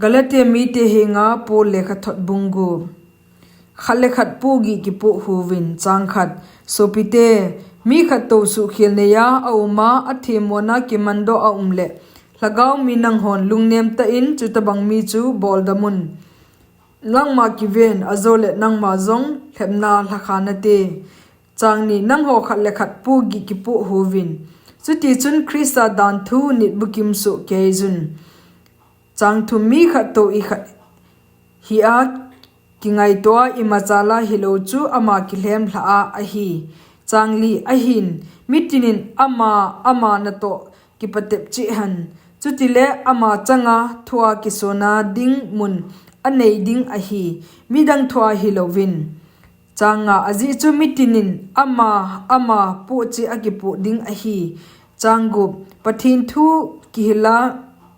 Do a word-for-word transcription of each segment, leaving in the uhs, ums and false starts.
Galatia mite henga Paul lekhathot bung gup. Khat le khat pohgih kipoh huvin. Chang khat. Sopite, mi khat toh suhkhel neiya auma, athemmona kimandoh aum le, lhagao mi nanghon lungnem tah in chutabang mi chu boldamun. Nangma kiven, ajole nangma jong lhepna lhakha nate. Chang ni. Nangho khat le khat pohgih kipoh huvin. Chutichun Christa danthu nit bukim soh keijun. Chang thum. Mi khat toh ikhat hia kingaitoa imachala hilou chu ama kilhem lhah a ahi. Chang li. Ahin, mitinin ama, ama natoh kipatep cheh hen. Chutile ama changa thua kisonna ding mun anei ding ahi, midang thua hilouvin. Chang nga. Ajeh chu mitinin ama, ama pohcheh akipoh ding ahi. Chang gup. Pathen thu kihila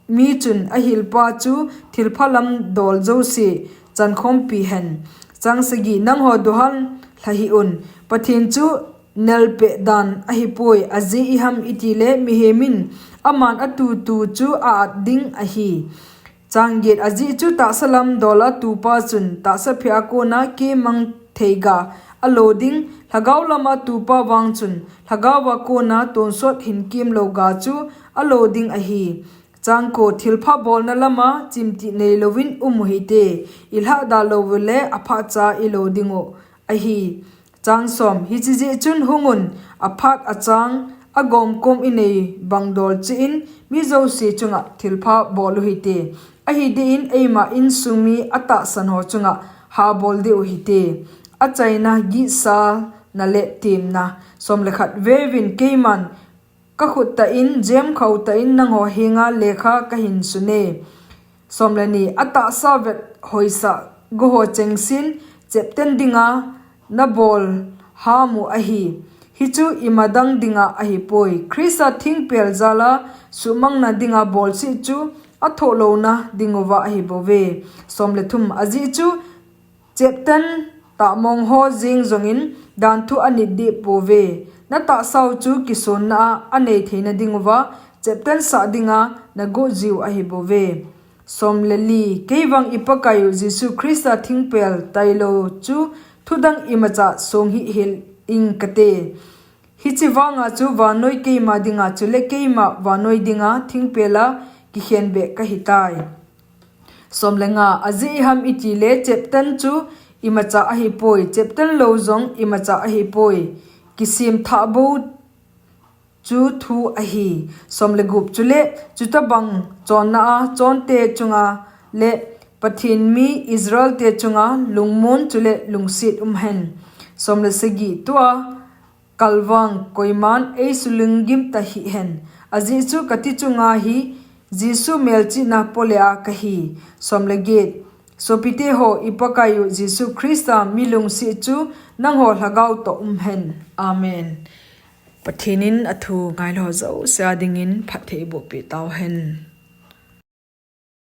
mi chun ahilpa chu thilpha lam dol jouse chankhompi hen. Chang sagi. Nangho duhan lha hih un. Pathen chu nelpeh dan ahipoi, ajeh iham itile mihemin aman atutu chu a-at ding ahi. Chang get. Ajeh chu tahsa lam dola tupa chun tahsa phea kona kemang theiga alo ding, lhagao lama tupa vang chun lhagaova kona tonsot hinkemlouga chu alo ding ahi. Chang ko. Thilpha bolna lama chimtih neilouvin um uhite, ilhahda lou ule aphatcha ilo dingu ahi. Chang som. Hiche jeh chun hungun, aphat achang, agomkom inei bang dol cheh in, mi jouse chunga thilpha bol uhite. Ahi deh in eima insung mi atahsan ho chunga ha bol deh uhite. Achaina, gihsana le temna. Som le khat. Veuvin, keiman kakhut tah in, jemkhao tah in nangho henga lekha kahin sune. Som le ni. Atahsa vet hoisah goho chengsen chepten dinga nabol hamu ahi. Hichu imadang dinga ahipoi. Christa thingpel jala suhmangna dinga bolseh chu athohlouna dinguva ahibouve. Som le thum. Ajeh chu chepten tahmong ho jeng jongin danthu anit deh pouve. Natahsau chu kisonna a anei theina dinguva chepten sah dinga nagoh jiu ahibouve. Som le li. Keivang iPakaiyu Jesu Christa thingpel tailou chu thudang imacha song hih hel ing kate. Hiche vanga chu vannoi keima dinga chule keima vannoi dinga thingpela kikhenbeh kahitai. Som le nga. Ajeh iham itile chepten chu imacha ahipoi, chepten lou jong imacha ahipoi. Kisem thah bou chu thu ahi. Som le gup. Chule chutabang chonna a chonte chunga le Pathen mi Israelte chunga lungmon chule lungset umhen. Som le sagi. Tua kalvang koiman eisulunggim tahih hen. Ajeh chu kati chunga hi Jesu melchihna polea kahi. Som le get. Sopite ho, iPakaiyu Jesu Christa milungset chu nangho lhagao toh umhen. Amen. Pathen in athu ngailou jouse a dingin phatthei eibohpeh tauhen.